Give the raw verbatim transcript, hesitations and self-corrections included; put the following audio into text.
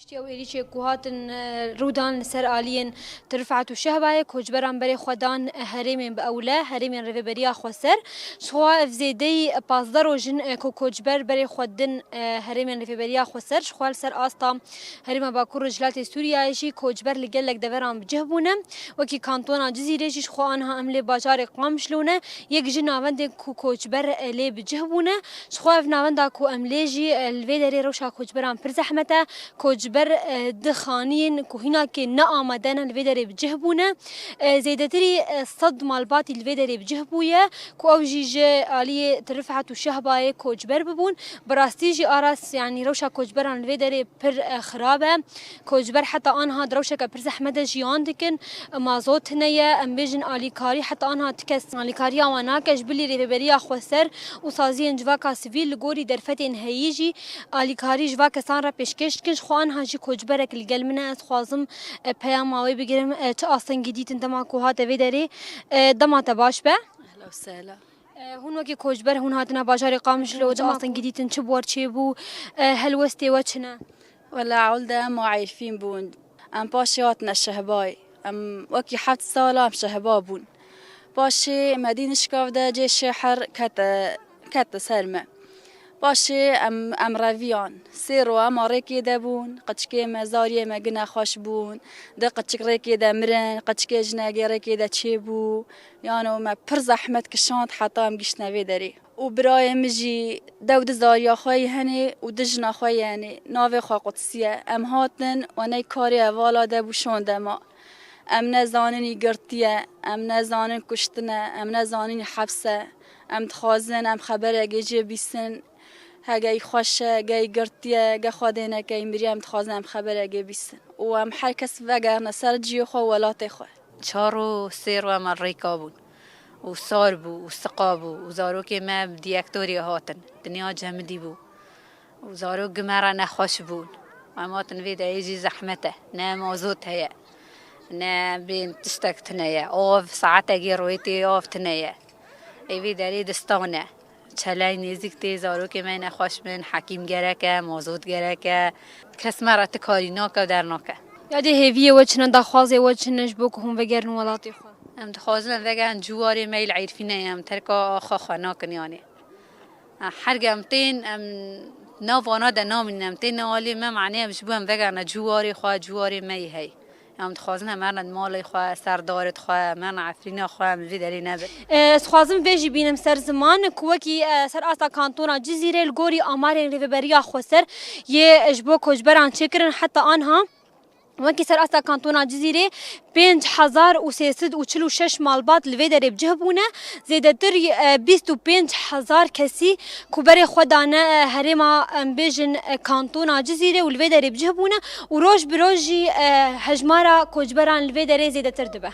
Piştî ew êrîşê ku hatin, e, rûdan li ser aliyên Tirifat û Şehbayê, koçberan berê xwe dan, e, herêmên bi ewle, herêmên Rêveberiya Xweser. Ji xwe ev zêdeyî pazdeh roj in, e, ku koçber berê xwe din, e, herêmên Rêveberiya Xweser. Ji xwe li ser asta Herêma Bakur Rojhilatê Sûriyeyê jî koçber li gelek deveran bi cih bûne. Wekî kantona Cizîrê jî ji xwe anha em lê bajarê Qamişlo ne. Yek ji navendên ku koçber, e, lê bi cih bûne. Ji xwe ev navenda ku em lê jî, e, li vê derê rewşa koçberan pir zehmet e. Koçber, e, di xaniyên ku hînakê ne amade ne li vê derê bi cih bûne. E, zêdetirî, e, sed malbatî li vê derê bi cih bûye ku ew jî ji aliyê Tirifat û Şehbayê koçber bibûn. Bi rastî jî Aras, yanî rewşa koçberan li vê derê pir, e, xirab e. Koçber heta anha di rewşeke pir zehmet de jiyan dikin. Mazot hene ye, em bêjin alîkarî heta anha ti kes alîkariya wan nake. Ji bilî Rêveberiya Xweser û saziyên civaka sivîl li gorî derfetên heyî jî alîkarî ji va kesan re pêşkêş dikin. Ji xwe anha jî koçberek li gel min e. Ez dixwazim, e, peyama wê bigirim. E, çi astengî dîtin dema ku hate vê derê? E, dema te baş be. Ehla û sehla. E, hûn wekî koçber hûn hatine bajarê Qamişlo, çi astengî dîtin, çi bi we re çêbû, e, helwestê we çi ne? Wela ewil de em Aîfîn bûn. Em paşê hatine Şehbayê. Em wekî heft sala em Şehba bûn. Paşê Medîn Şikav de cê şehr kete, kete ser me. Paşê em, em reviyan. Sê ro ema rêkê de bûn. Qiçikê me, zariyê me gine xweş bûn. Di qiçik rêkê de mirin, qiçikê jinekê rêkê de çêbû. Yano me pir zehmet kişand heta em giştine vê derê. Û birayê min jî dew di zariya xwe yî henê û di jina xwe yî henê. Navê xwe Qudsî ye. Em hatin û ney karê hevala de bû şonde ma. Em ne zaninî girtiye, em ne zanin kuştine, em ne zaninî hepse. Em dixwazin em xeberekê jê bîsin. Hegey xweş e, gey girtiye, ge Xwedê neke yî miriye, em dixwazin em xeberekê bîsin. Û em her kes vegerine ser ciyê xwe û welatê xwe. Çar û sê ro em li rêka bûn. Û sar bû, û siqa bû, û zarokê me bi diyektorê hatin. Dinya cemidî bû. Û zarok gi me re nexweş bûn. Em hatin vê derê jî zehmet e. Ne mazot heye. Ne bên tiştek tune ye. Av, saetekê royê tê av tune ye. Ê vê derê distan e. Çeley nêzîk tê, zarokê me nexweş bin, hekîm gerek e, mazot gerek e. Kes me re ti karî nake û dernake. Yadê hêviyê we çi ne, daxwazê we çi ne ji bo ku hûn vegerin welatê xwe? Em dixwazin em vegerin ciwarê me yê li Êrfînê ye, em terka axa xwe nakin yanê. Her ge em tên, em nav wana de namînin, em tên aliyê me, manê em ji bo em vegerine ciwarê xwe, ciwarê me yê hey. Em dixwazin em herine di malê xwe, ser darê xwe, em herine Efrîna xwe, em li vê derê nebin. Ez dixwazim vê jî bînim ser ziman ku wekî, e, ser asta kantona Cizîrê li gorî amarên Rêveberiya Xweser yê ji bo koçberan çêkirin heta anha. Wekî ser asta kantona Cizîrê pênc hezar û sê sed û çil û şeş malbat li vê derê bi cih bûne. Zêdetir, e, bîst û pênc hezar kesî ku berê xwe dane, e, herêma, em bêjin, e, kantona Cizîrê û li vê derê bi cih bûne û roj bi roj jî, e, hejmara koçberan li vê derê zêdetir dibe.